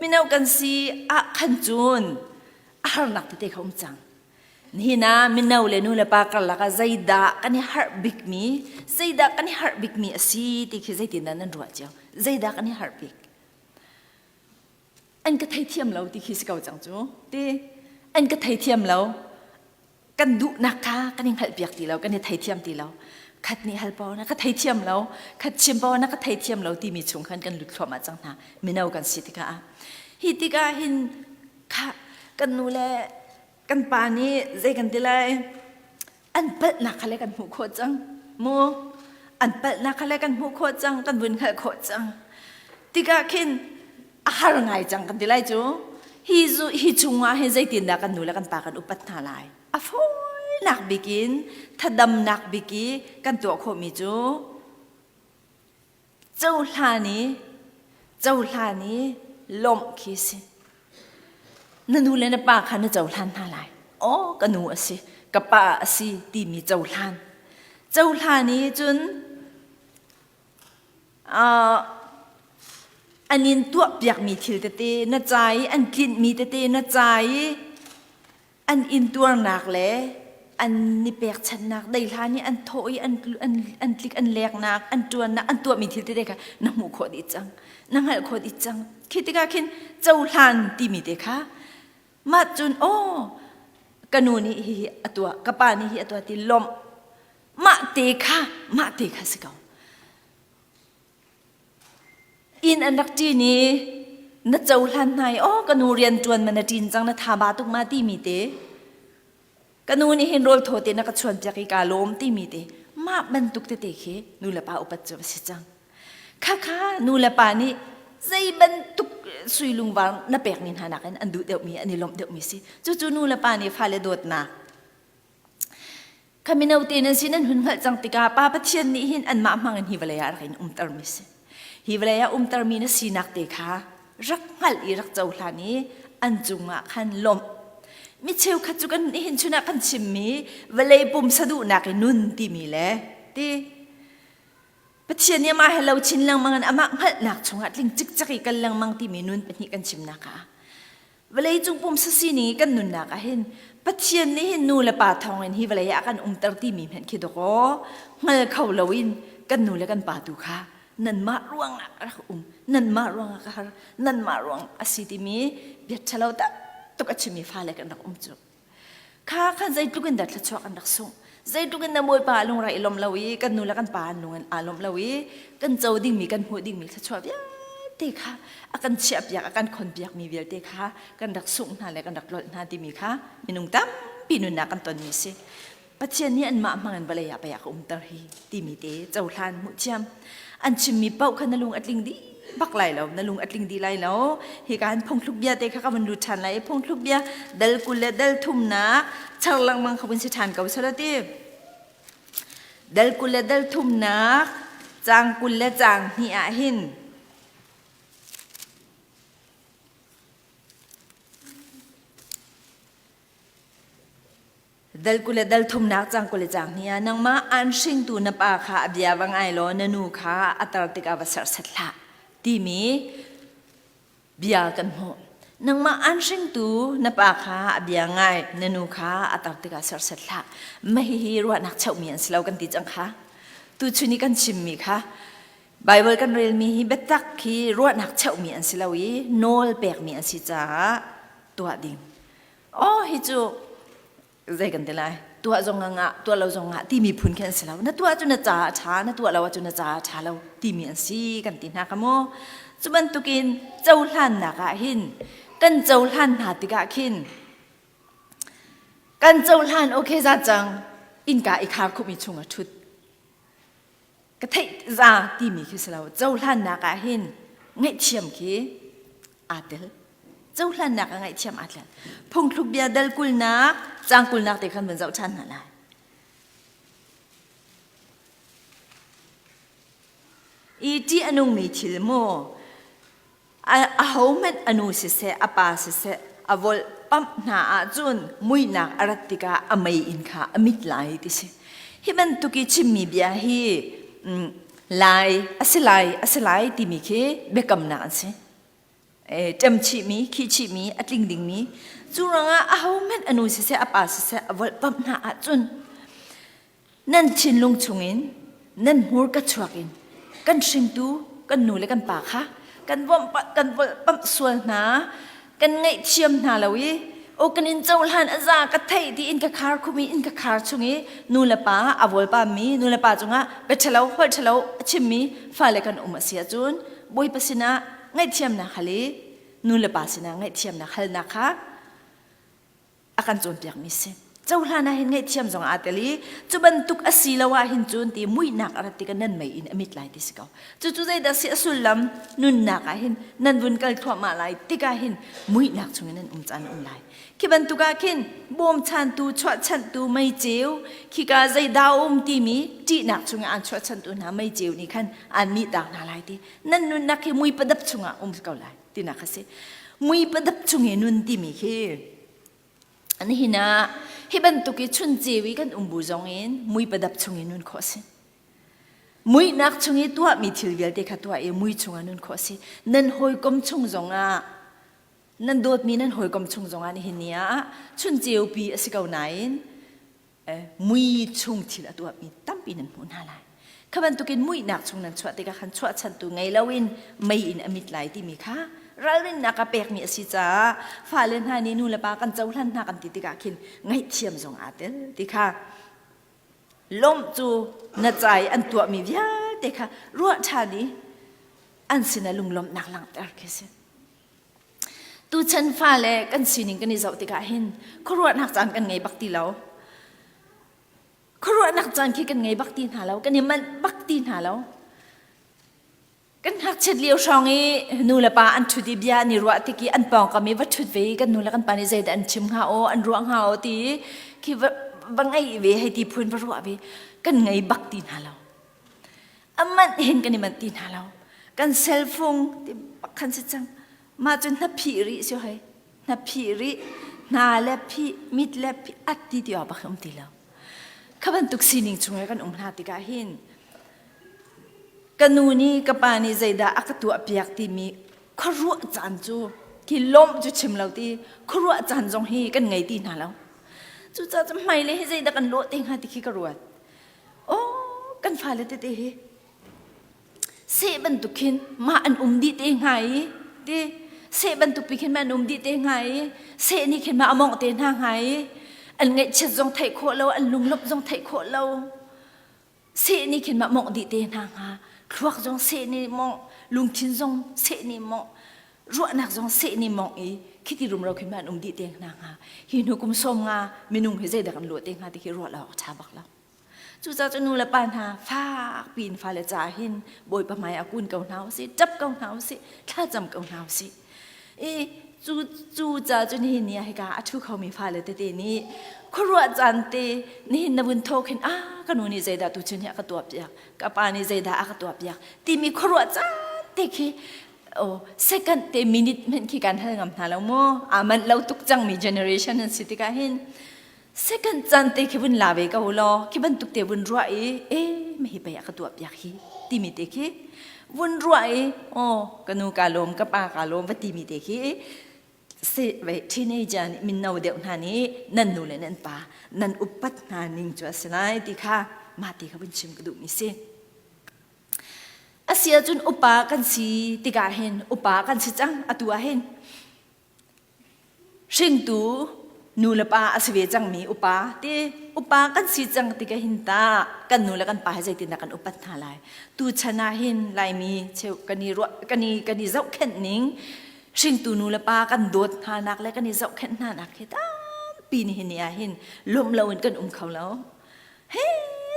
Mino kan si ah khan cun a harnak tete kha um cang. Nihin ah mino le nu le pa karlak ah zeidah kan i harh bikmi, zeidah kan i harh bikmi a si ti khi zeitindah nan ruah cio? Zeidah kan i harh bik? An ka theithiam lo ti khi si ko cang cu. Ti an ka theithiam lo. Kan duhnak kha kan i hngalhpiak ti lo, kan i theithiam ti lo. Khat nih hal paoh na ka theithiam lo, khat chim paoh na ka theithiam lo timi chung khan kan lut thluahmah cang hna. Mino kan si tikah. Hi tikah hin kha kan nu le kan pa nih zei kan ti lai an palhnak kha le kan hmuh khawh cang mu an palhnak kha le kan hmuh khawh cang kan vun hngalh khawh cang tikah khin a har ngai cang kan ti lai cu hi zu hi chungah hin zeitindah kan nu le kan pa kan upat hna lai a fawinak bikin thadamnak biki kan tuah khawhmi cu Cohlan i cohlan i lawmh khi si. Na nu le na pa kha na cohlan hna lai. Aw ka nu a si, ka pa a si timi cohlan. Cohlan i cun uh, an in tuahpiakmi thil tete na ca i an tlinhmi tete na ca i an intuarnak le an ni pekchanhnak deihlan i an thawh i an an an tlik an leknak an ṭuannak an tuahmi thil tete kha na hmuh khawh dih cang na hngalh khawh dih cang khi tikah khin cohlan timi te kha mah cun aw ka nu nih hihi a tuah ka pa nih hi a tuah ti lawmh mah te kha mah te kha si ko Inn an rak ṭin i na cohlan hna i aw ka nu rian ṭuan ma na ṭin cang na tha ba tuk ma timi te ka nu nih hin rawl thaw te na ka chuan piak i kaa lawm timi te mah bantuk tete khi nu le pa upat cu a si cang. Khakha nu le pa nih zei bantuk sui lungvar na pekmi hna nakin an duh deuhmi an i lawmh deuhmi si. Cucu nu le pa nih fale dawtnak Kha mino te nan sin an hun hngalh cang tikah Pa Pathian nih hin anmah hmang in hi vawlei ah rak in umtermi si. Hi vawlei ah umtermi na sinak te kha rak hngalh i rak cohlan i an cungah khan lawmh. Mi cheukhat cu kan nihin chun ah kan chimmi vawlei pumsa duhnak i nun timi le ti Pathian nih amah he lo chin lengmang in amah hngalhnak chungah tling cikcek i kal lengmang timi nun pahnih kan chimnak ah Vawleicung pumsa sining i kan nunnak ah hin Pathian nih hin nu le pa thawngin hi vawlei ah kan umter timi hmanh khi dawkaw hngal kho loin kan nu le kan pa tu kha nanmah ruangah ka rak um nanmah ruangah ka har nanmah ruang a si timi bia ṭhalo taktuk a chimmi fale kan rak um cu. Kha khan zeitluk in dah thluachuah kan rak sungh. Zeitluk in dah Bawipa a lungrai i lawmh lo i kan nu le kan pa an lung in aa lawmh lo i kan co dingmi kan hmuh dingmi thluachuah vialte kha a kan chiahpiak a kan khonpiakmi vialte kha kan rak sungh hna le kan rak tlolh hna timi kha minung tampi nunnak kan tonmi si. Pathian nih anmah hmang in vawlei ah pei a ka umter hi timi te cohlan hmuh thiam. An chimmi paoh kha na lung a tling dih bak lai lo na lung a tling dih lai lo hika hin phungthluk bia te kha ka vun lut ṭhan lai i phungthluk bia dal 20 le dal thumnak char lengmang kha vun si ṭhan ko sala ti dal 20 le dal thumnak caang 20 le caang hnih ah hin Dal 20 le dal thumnak cang 20 le cang hnih ah nangmah aan hringtu na pa kha a bia va ngai law na nu kha a tar tikah va serhsat hlah timi Bia kan hmuh. Nangmah an hringtu na pa kha a bia ngai, na nu kha a tar tikah serhsat hlah. Mah hihi ruahnak cheuhmi an si lo kan ti cang kha. Tuchun i kan chimmi kha Baibal kan relmi hi biatak hi ruahnak cheuhmi an si lo i nawl pekmi an si caah tuah ding. Aw hi cu zei kan ti lai tuah zong ah ngah tuah lo zong ngah timi phun khi an si lo na tuah cu na caah a ṭha na tuah lo ahcun na caah a ṭha lo timi an si kan ti hna kha mu cu bantukin cohlannak ah hin kan cohlan hna tikah khin kan cohlan okay za cang innka i khar khupmi chung a ṭhut ka theih za timi khi si lo cohlannak ah hin ngaihthiam khi aa tel cohlannak ah ngaihthiam aa tel phungthluk bia dal kulnak cang kulnak te khan vun zoh ṭhan hna lai i ṭih a nungmi thil mu Ahohmanh a nu siseh, a pa siseh, a volhpamh hna ahcun muihnak a rat tikah a meiinn kha a mit lai ti si. Hi bantuk i chimmi bia hi lai a si lai a si lai timi khi biakamnak an si. Ṭemchihmi, khihchihmi, a tling dingmi. Cu ruangah ahohmanh a nu siseh, a pa siseh, a volhpamh hna ahcun Nan thinlung chungin nan hmurka chuak in kan hringtu kan nu le kan pa kha kan kan volhpamh sual hna kan ngaihthiam hna lo i o kan in cohlan a za ka theih ti in ka khar khum i in ka khar chung i nu le pa a volpa mi nu le pa cungah bia ṭhalo holh ṭhalo a chimmi fale kan um a si ahcun Bawipa sinah ngaihthiamnak hal i nu le pa sinah ngaihthiamnak halnak kha a kan cawnpiakmi si. Cohlan ah hin ngaihthiam zong aa tel i cu bantuk a si lo ah hin cun ti muihnak a rat tikah nan mei in a mit lai ti si ko. Cucu zeidah si a sullam nunnak ah hin nan vun kal thluahmah lai tikah hin muihnak chungin nan um caan a um lai. Khi bantuk ah khin bawmchantu, chuahchanhtu meiceu, khika zeidah a um timi ṭihnak chungin aan chuahchanhtu hna meiceu nih khan aan mihtak hna lai ti. Nan nunnak hi mui padap chungah um ko lai tinak a si. Mui padap chung i nun timi khi Nihin ah hi bantuk i chunceu i kan um bu zong in mui padap chung i nun khawh a si. Muihnak chung i tuahmi thil vialte kha tuah i mui chungah nun khawh a si. Nan hawikom chung zongah nan dawtmi nan hawikom chung zongah nihin ni ah chunceu pi a si ko nain mui chung thil a tuahmi tampi nan hmuh hna lai. Kha bantukin muihnak chung nan chuah tikah khan chuahchantu ngei loin mei in a mit lai timi kha ralrinnak a pekmi a si caah fale hna nih nu le pa kan cohlan hna kan ti tikah khin ngaihthiam zong aa tel ti kha lawmh cu na ca i an tuahmi vialte kha ruah ṭhan i an sinah lunglawmhnak langhter khi si. Tuchan fale kan sining kan i zoh tikah hin khuaruahnak caan kan ngei bak ti lo. Khuaruahnak caan khi kan ngei bak ti hna lo. Kan i manh bak ti hna lo. Kan ngakchiat lio hrawng i nu le pa an ṭhut i bia an i ruah tik i an pawngkam i va ṭhut ve i kan nu le kan pa nih zeidah an chim hnga aw, an ruah hnga aw ti i khi va, va ngeih ve hei ti phun va ruah ve kan ngei bak ti hna lo. A manh hin kan i manh ti hna lo. Kan cell phone ti bak khan si cang. Mah cu hnaphih rih si hoi. Hnaphih rih, hna le phih, mit le phih, at ti ti awk bak um ti lo. Kha bantuk sining chung kan um hna tikah hin ka nu nih ka pa nih zeidah a ka tuahpiak timi khuaruah caan cu khi lawmh cu chim lo ti khuaruah caan zong hi kan ngei ti hna lo. Cucaah cu hmailei hi zeidah kan lawh te hnga ti khi ka ruat. Oh, kan fale tete hi seh bantuk khin mah an um dih te hnga i ti seh bantuk pi khin mah an um dih te hnga i seh nih khin mah a mawngh te hna hnga i an ngaihchiat zong theih khawh lo an lunglawmh zong theih khawh lo seh nih khin mah mawngh dih te hna hnga thluak zong seh nih mawngh lungthin zong seh nih mawngh ruahnak zong seh nih mawngh i khiti rumro khin mah an um dih te hna hnga hi hnu kum sawm nga minung hi zeidah kan luah te hnga ti khi ruah lo awk ṭha bak lo Cucaah cu nu le pa hna fak piin fale caah hin Bawipa hmai ah kun ko hna usih, ṭap ko hna usih, thlacam ko hna usih. I cu cu ca cu nihin ni ah hika a ṭhu khomi fale tete nih khuaruah caan te nihin na vun thawk hin ah ka nu nih zeidah tuchun hi a ka tuah piak ka pa nih zeidah a ka tuah piak timi khuaruah caan te khi oh second te minute hmanh khi kan hal ngam hna lo mu aa manh lo tuk cangmi generation an si tikah hin Second caan te khi vun la ve ko law khi bantuk te vun ruah i e ma hi pei a ka tuah piak hi timi te khi. Vun ruah i aw ka nu ka lawm ka pa ka lawm va timi te khi si ve teenager nih mino deuh hna nih nan nu le nan pa nan upat hna ning cu a si lai ti kha mah ti kha vun chim ka duhmi si. A si ahcun upa kan si tikah hin upa kan si cang atu ah hin hringtu nu le pa a si ve cangmi upa ti upa kan si cang tikah hin ta kan nu le kan pa he zeitindah kan upat hna lai tu chan ah hin laimi cheu kan i ruah kan i kan i zohkhenh ning hringtu nu le pa kan dawt hna nak le kan i zohkhenh hna nak hi tampi nihin ni ah hin lawmh loin kan um kho lo he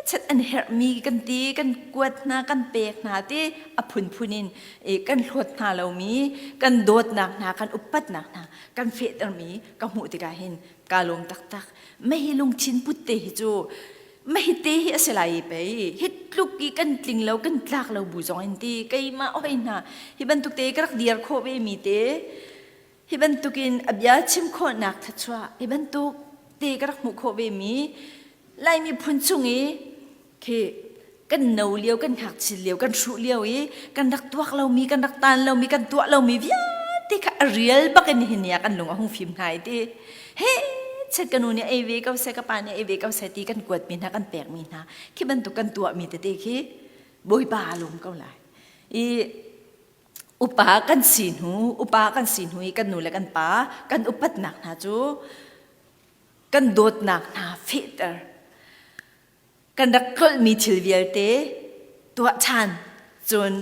chat an herhmi kan ti kan kuat hna kan pek hna ti a phunphun in kan hlawt hna lomi kan dawtnak hna kan upatnak hna kan fehtermi ka hmuh tikah hin ka lawm taktak mei lungthin put te hi cu mei te hi a si lai pei hi tluk i kan tling lo kan tlak lo bu zong in ti keimah oi hna hi bantuk te ka rak dir khawh ve mi te Hi bantukin a bia chim khawhnak thluachuah hi bantuk te ka rak hmuh khawh ve mi Laimi phun chung i khi kan no lio kan ngakchia lio kan hruh lio i kan rak tuak lomi kan rak tan lomi kan tuah lomi vialte kha a rial bak in nihin ni ah kan lung a hung fim hna i ti he chet ka nu nih ei ve ko seh ka pa nih ei ve ko seh ti kan kuatmi hna kan pekmi hna khi bantuk kan tuahmi tete khi Bawipa a lung ko lai i Upa kan si hnu, upa kan si hnu i kan nu le kan pa kan upatnak hna cu kan dawtnak hna fehter. Kan rak tlolhmi thil vialte tuah ṭhan cun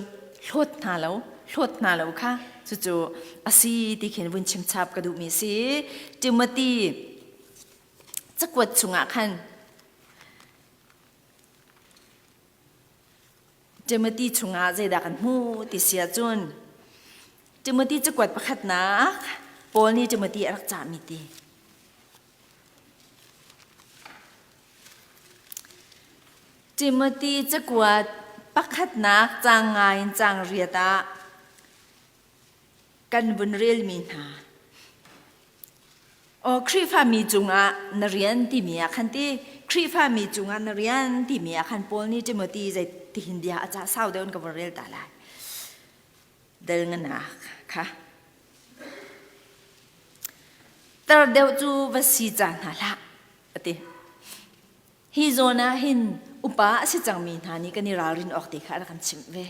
hlawt hna lo, hlawt hna lo kha cucu a si ti khin vun chim chap ka duhmi a si. Timothy cakuat chungah khan Timothy chungah zeidah kan hmuh ti si ahcun Timothy cakuat pakhatnak Paul nih Timothy a rak cahmi ti. Timothy cakuat pakhatnak caang nga in caang riat ah kan vun relmi hna. Aw Khrihfami cungah na rian timi ah khan ti Khrihfami cungah na rian timi ah khan Paul nih Timothy zei tihin bia a cah sau deuh in ka vun rel ta lai. Del nganak kha. Tar deuh cu va si ca hna hlah ati. Hi zawn ah hin upa a si cangmi hna nih kan i ralrin awk ti kha a rak kan chimh ve.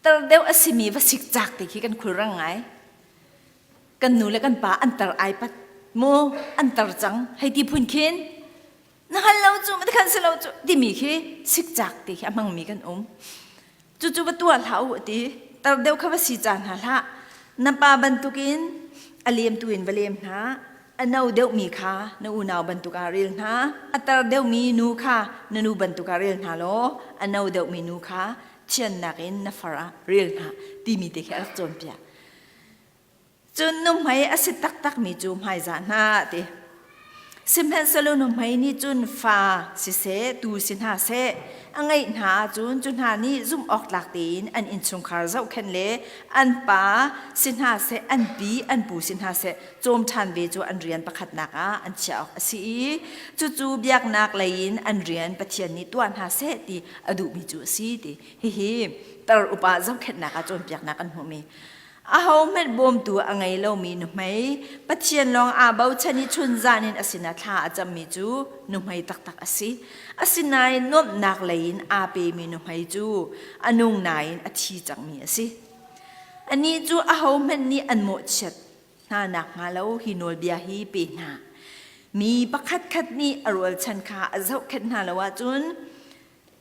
Tar deuh a simi va sikcak ti khi kan khulrang ngai. Kan nu le kan pa an tar ai pat maw an tar cang hei ti phun khin na hngal lo cu ma khan si lo cu timi khi sikcak ti khi a hmangmi kan um. Cucu va tuah hlah u a ti. Tar deuh kha va si ca hna hlah. Na pa bantukin a lemtu in va lem hna. A no deuhmi kha na unau bantuk ah rel hna. A tar deuhmi nu kha na nu bantuk ah rel hna law a no deuhmi nu kha thiannak in na far ah rel hna timi te khi a rak cawnpiak. Cun nuhmei a si taktakmi cu hmaizah hna a ti. Sihmanhsehlaw nuhmei nih cun fa siseh, tuu si hna seh, a ngeih hna ahcun cu hna nih zumh awk tlak tein an innchungkhar zohkhenh le an pa si hna seh, an pi, an pu si hna seh, cawm ṭhan ve cu an rian pakhatnak ah an chiah awk a si i cucu biaknak lei in an rian Pathian nih tuah hna seh ti a duhmi cu a si ti hihi tar upa zohkhenhnak ah cawnpiaknak an hmuhmi Ahohmanh bawmtu a ngei lomi nuhmei, Pathian lawng aa bochan i chunzan in a sinah thla a cammi cu nuhmei taktak a si. Asinain nuamhnak lei in aa pemi nuhmei cu a nung nain a thi cangmi a si. Anih cu ahohmanh nih an mawhchiat hna nakhnga lo hi nawlbia hi pe hna. Mi pakhatkhat nih a rualchan kha a zohkhenh hna lo ahcun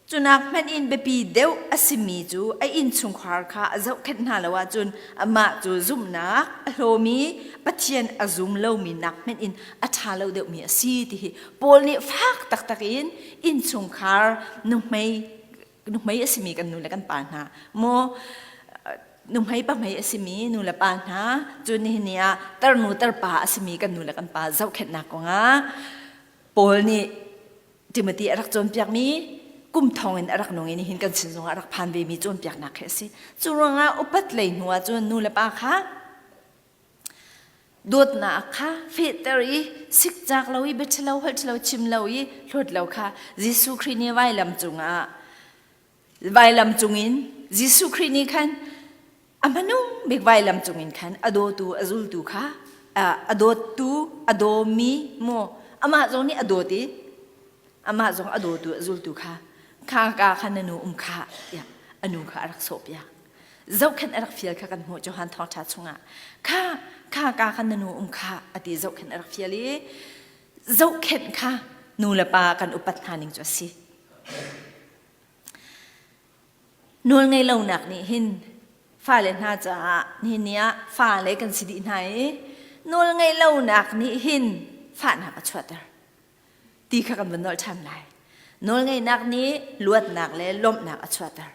Cunak hmanh in biapi deuh a simi cu a innchungkhar kha a zohkhenh hna lo ahcun amah cu zumhnak a hlawmi Pathian a zum lomi nak hmanh in a ṭha lo deuhmi a si ti hi Paul nih fak taktak in innchungkhar nuhmei nuhmei a simi kan nu le kan pa hna maw nuhmei pahmei a simi nu le pa hna cu nihin ni ah tarnu tarpa a simi kan nu le kan pa zohkhenhnak kongah Paul nih Timothy a rak cawnpiakmi kum thong in a rak nung i nihin kan sin zongah a rak phan vemi cawnpiaknak khi a si. Cu ruangah upat lei hnu ah cun nu le pa kha dawtnak kha fehter i sikcak lo i biaṭhalo holh ṭhalo chim lo i hlawt lo kha Jesuh Khrih nih vailam cungah vailam cungin. Jesuh Khrih nih khan a hmanung bik vailam cungin khan a dawtu a zultu kha a dawttu a dawmi mu amah zong nih a dawt i amah zong a dawtu a zultu kha kha ka khan na nu um kha tiah a nu kha a rak sawhpiak. Zohkhenh a rak fial kha kan hmuh Johan thawngṭha chungah kha kha ka khan na nu um kha a ti zohkhenh a rak fial i zohkhenh kha nu le pa kan upat hna ning cu a si. Nawl ngei lonak nih hin fale hna caah nihin ni ah fale kan si dih hna i nawl ngeih lonak nih hin fahnak a chuahter ti kha kan vun nolh ṭhan lai. Nawlngeihnak nih luatnak le lawmhnak a chuahter.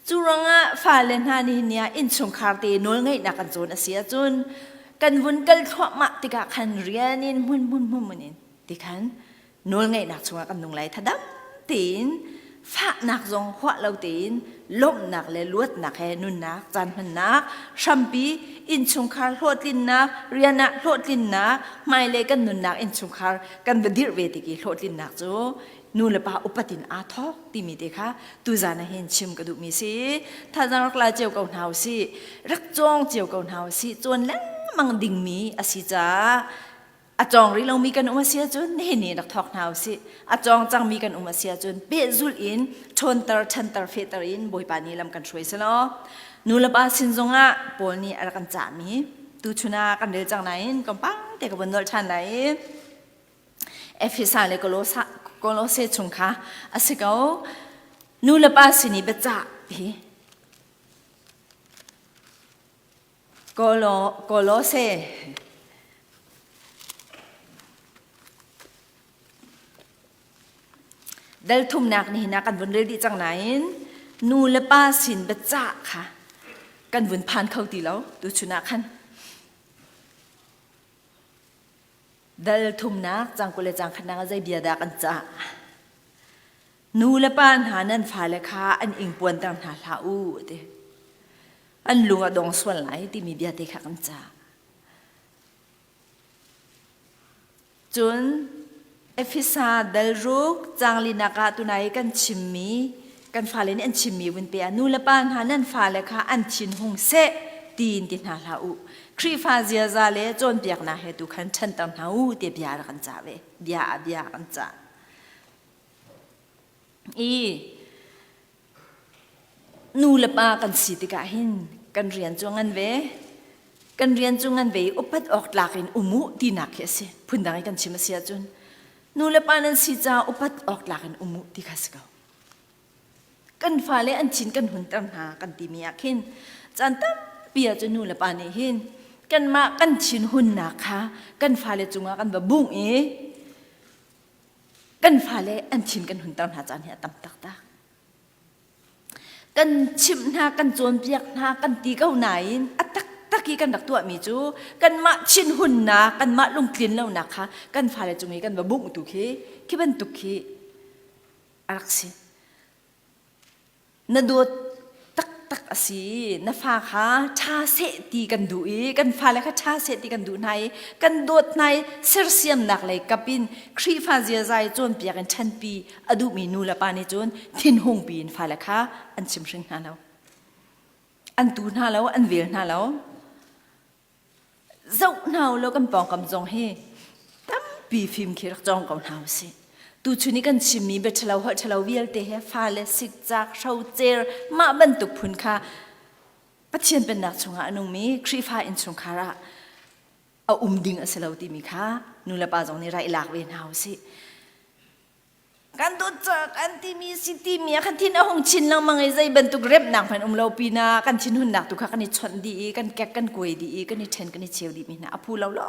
Cu ruangah fale hna nihin ni ah innchungkhar te nawlngeihnak kan cawn a si ahcun kan vun kal thluahmah tikah khan rian in hmun hmun hmun in ti khan nawlngeihnak chungah kan nung lai thadam tein fahnak zong huah lo tein lawmhnak le luatnak he nunnak caan hmannak hrampi innchungkhar hlawhtlinnak rian ah hlawhtlinnak hmailei kan nunnak innchungkhar kan va dirh ve tik i hlawhtlinnak cu nu le pa upat in aa thawk timi te kha tuzan ah hin chim ka duhmi si. Thazaang rak la cio ko hna usih, rak cawng cio ko hna usih. Cawn lengmang dingmi a si caah a cawng rih lomi kan um a si ahcun nihin ni rak thawk hna usih. A cawng cangmi kan um a si ahcun pehzulh in ṭhawnter ṭhanter fehter in Bawipa nih lam kan hruai selaw nu le pa sin zongah Paul nih a rak kan cahmi tuchun ah kan rel cang nain kompang te ka vun nolh ṭhan lai i Efesa le Kolose chung kha a si ko. Nu le pa sin i biacah hi Kolose dal thumnak nihin ah kan vun rel dih cang nain nu le pa sin biacah kha kan vun phan kho ti lo tuchun ah khan dal thumnak cang 20 le cang khatnak ah zei bia dah kan cah? Nu le pa hna nan fale kha an ingpuanter hna hlah u ti. An lung a dong sual lai timi bia te kha kan cah. Cun Efesa dal ruk canglinak ah tunai kan chimmi kan fale nih an chimmi vun pe ah nu le pa hna nan fale kha an thin hung seh tiin ti hna hlah u. Khrihfa ziaza le cawnpiaknak he tu khan ṭhanter hna u ti bia rak kan cah ve. Bia ah bia kan cah. I nu le pa kan si tikah hin kan rian cu ngan ve. Kan rian cu ngan ve i upat awk tlak in um u tinak khi a si. Phundang i kan chim a si ahcun nu le pa nan si caah upat awk tlak in um u ti kha si ko. Kan fale an thin kan hunter hna kan timi ah khin caan tampi ah cun nu le pa nih hin kanmah kan thin hunnak kha kan fale cungah kan va bungh i kan fale an thin kan hunter hna caan hi a tam taktak. Kan chimh hna, kan cawnpiak hna, kan ti ko nain a taktak i kan rak tuahmi cu kanmah thinhunnak, kanmah lungtlin lonak kha kan fale cung i kan va bungh tu khi khi bantuk khi a rak si. Na dawt taktak a si. Na fa kha ṭha seh ti kan duh i kan fale kha ṭha seh ti kan duh hna i kan dawt hna i sersiamnak lei kap in Khrihfa ziaza i cawnpiak in ṭhanpi a duhmi nu le pa nih cun thinhungpi in fale kha an chimhring hna lo. An tu hna lo, an vel hna lo. Zoh hna u law kan pawngkam zong hi tampi fim khi rak cawng ko hna usih. Tuchun i kan chimmi bia ṭhalo holh ṭhalo vialte he fale sikcak hrocer mah bantuk phun kha Pathian Pennak chungah a nungmi Khrihfa innchungkhar ah a um ding a si lo timi kha nulepa zong nih ra i lak ve hna usih. Kan dawt cak an timi si timi ah kan thin a hung chin lengmang i zei bantuk remnak hmanh um lo pinah kan thinhunnak tu kha kan i chawnh dih i kan kek kan kuai dih i kan i ṭhen kan i cheu dih mi hna a phu lo lo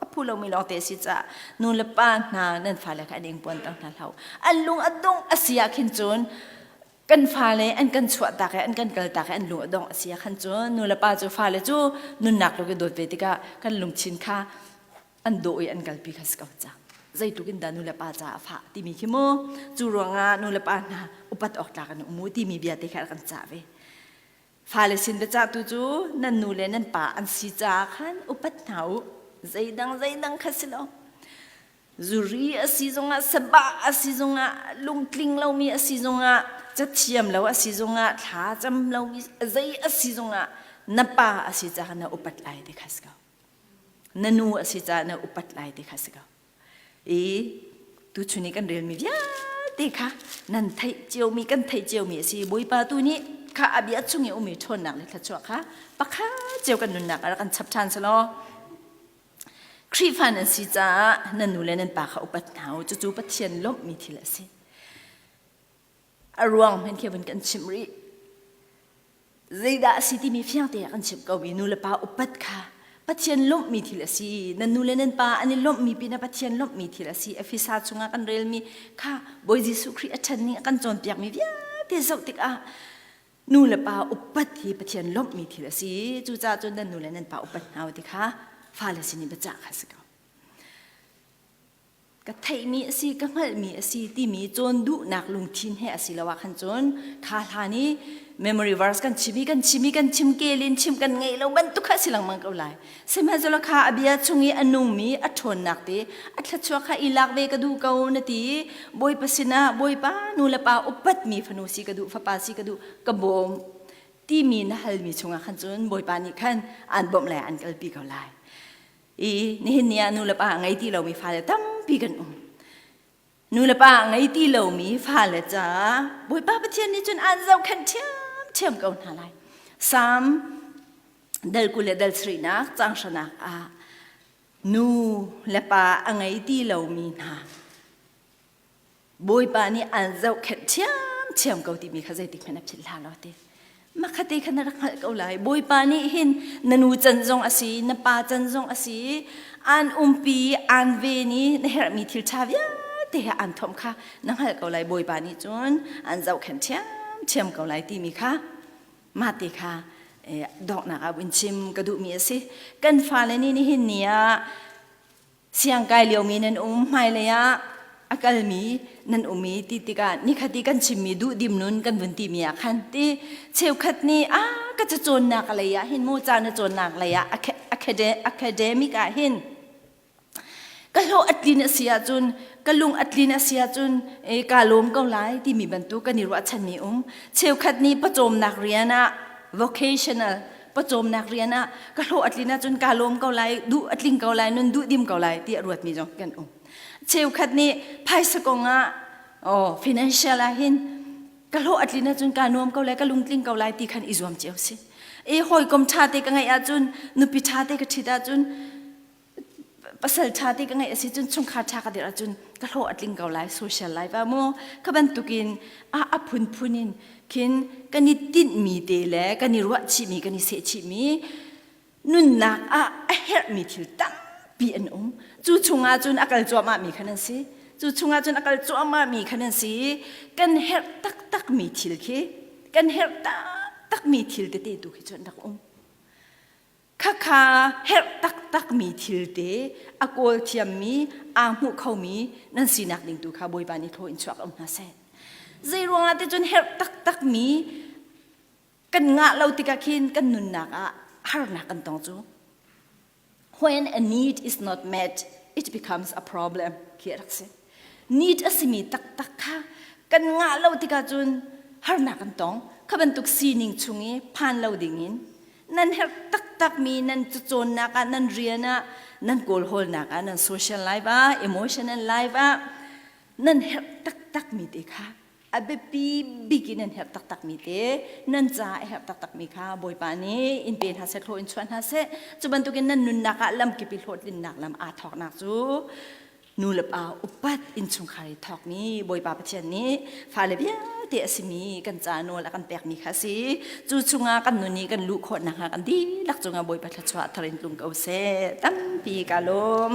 a phu lomi lawng te a si caah nu le pa hna nan fale kha an ingpuan ter hna hlah an lung a dongh a si ah khin cun kan fale an kan chuah tak i an kan kal tak i an lung a dongh a si ah khan cun nu le pa cu fale cu nunnak lung i dawt ve tikah kan lungthin kha an dawh i an kalpi kha si ko cang. Zeitluk in dah nu le pa caah a fah timi khi mu cu ruangah nu le pa hna upat awk tlak an um u timi bia te kha kan cah ve. Fale sin biacah tu cu nan nu le nan pa an si caah khan upat hna u. Zeidang zeidang kha si lo. Zuri a si zongah sabah a si zongah lungtling lomi a si zongah. Cathiam lo a si zongah, thla cam lo zei a si zongah na pa a si caah na upat lai ti kha si ko. Na nu a si caah na upat lai ti kha si ko. I tuchun i kan relmi vialte kha nan theih ciomi kan theih ciomi a si. Bawipa tu nih kha a bia chung i ummi ṭhawnnak le thluachuah kha pakhat cio kan nunnak ah rak kan chap ṭhan selaw Khrihfa nan si caah nan nu le nan pa kha upat hna u. Cucu Pathian lawmhmi thil a si. A ruang hmanh khi vun kan chimh rih. Zeidah a si timi fiang te ah kan chimh ko mi nu le pa upat kha Pathian lawmhmi thil a si. Nan nu le nan pa an i lawmhmi pinah Pathian lawmhmi thil a si. Efesa chungah kan relmi kha Bawi Jesuh Khrih a ṭhan ning a kan cawnpiakmi vialte zoh tikah nu le pa upat hi Pathian lawmhmi thil a si. Cucaah cun nan nu le nan pa upat hna u ti kha fale sin i biacah kha a si ko. Ka theihmi a si, ka hngalhmi a si timi cawn duhnak lungthin he a si lo ah khan cun kha hlan i memory verse kan chim i kan chim i kan chim kelin chim kan ngeih lo bantuk kha a si lengmang ko lai. Sihmanhsehlaw kha a bia chung i a nungmi a ṭhawnnak te a thluachuah kha i lak ve ka duh ko na ti i Bawipa sinah Bawipa nu le pa upatmi fanu si ka duh fapa si ka duh ka bawm timi na halmi chungah khan cun Bawipa nih khan aan bawmh lai an kalpi ko lai. I nihin ni ah nu le pa ngei ti lomi fale tampi kan um. Nu le pa ngei ti lomi fale caah Bawipa Pathian nih cun aan zohkhenh ṭhiamṭhiam ko hna lai. Salm dal 20 le dal sarihnak caang hranak ah nu le pa a ngei ti lomi hna Bawipa nih aan zohkhenh ṭhiamṭhiam ko timi kha zeitik hmanh a philh hlah lo ti. Makhate kha na rak hngalh ko lai. Bawipa nih hin na nu can zong a si, na pa can zong a si, aan umpi, aan ven i na herhmi thil ṭha vialte he aan thawmh kha na hngalh ko lai. Bawipa nih cun aan zohkhenh ṭhiamṭhiam ko lai timi kha mah te kha donghnak ah vun chim ka duhmi a si. Kan fale nih nihin ni ah siangkai liomi nan um hmailei ah a kalmi nan um i ti tikah nikhat i kan chimmi duhdim nun kan vun timi ah khan ti cheukhat nih a ka cacawnnak lei ah hin mu ca na cawnnak lei ah academic ah hin ka hlawh a tlin a si ahcun ka lung a tlin a si ahcun ka lawm ko lai timi bantuk kan i ruahchanmi um cheukhat nih pawcawmnak rian ah vocational pawcawmnak rian ah ka hlawh a tlin ahcun kaa lawm ko lai duh a tling ko lai nun duh dim ko lai ti a ruatmi zong kan um cheukhat nih phaisa kong ah oh financial ah hin ka hlawh a tlin ahcun kaa nuam ko lai ka lungtling ko lai ti khan i zuam cio si e hawikom ṭha te ka ngeih ahcun nupi ṭha te ka ṭhit ahcun pasal ṭha te ka ngeih a si cun chungkhar ṭha ka dirh ahcun ka hlawh a tling ko lai social life ah mu kha bantukin a a phunphun in khin kan i tinhmi te le kan i ruahchihmi kan i sehchihmi nunnak ah a herhmi thil tampi an um cu chungah cun a kal cuahmahmi khan an si cu chungah cun a kal cuahmahmi khan an si kan herh taktakmi thil khi kan herh taktakmi thil tete tu khi cu an rak um Khakha herh taktakmi thil te a kawl thiammi aa hmuh khomi nan sinak ding tu kha Bawipa nih thaw in chuak um hna seh. Zei ruangah te cun herh taktakmi kan ngah lo tikah khin kan nunnak ah harnak kan tong cu. When a need is not met, it becomes a problem khi a rak si. Need a simi taktak kha kan ngah lo tikah cun harnak kan tong. Kha bantuk sining chung i phan lo dingin nan herh taktakmi nan cacawnnak ah nan rian ah nan kawlhawlnak ah nan social life ah emotional life ah nan herh taktakmi te kha a biapi bik in nan herh taktakmi te nan ca a herh taktakmi kha Bawipa nih in pe hna seh thlaw in chuah hna seh cu bantukin nan nunnak ah lamkip i hlawhtlinnak lam aa thawknak cu nu le pa upat innchungkhar i thawkmi Bawipa Pathian nih fale vialte a simi kan ca nawl a kan pekmi kha a si. Cu chungah kan nun i kan luh khawh nakhnga kan dihlak cungah Bawipa thluachuah thar in tlung ko seh. Tampi ka lawm.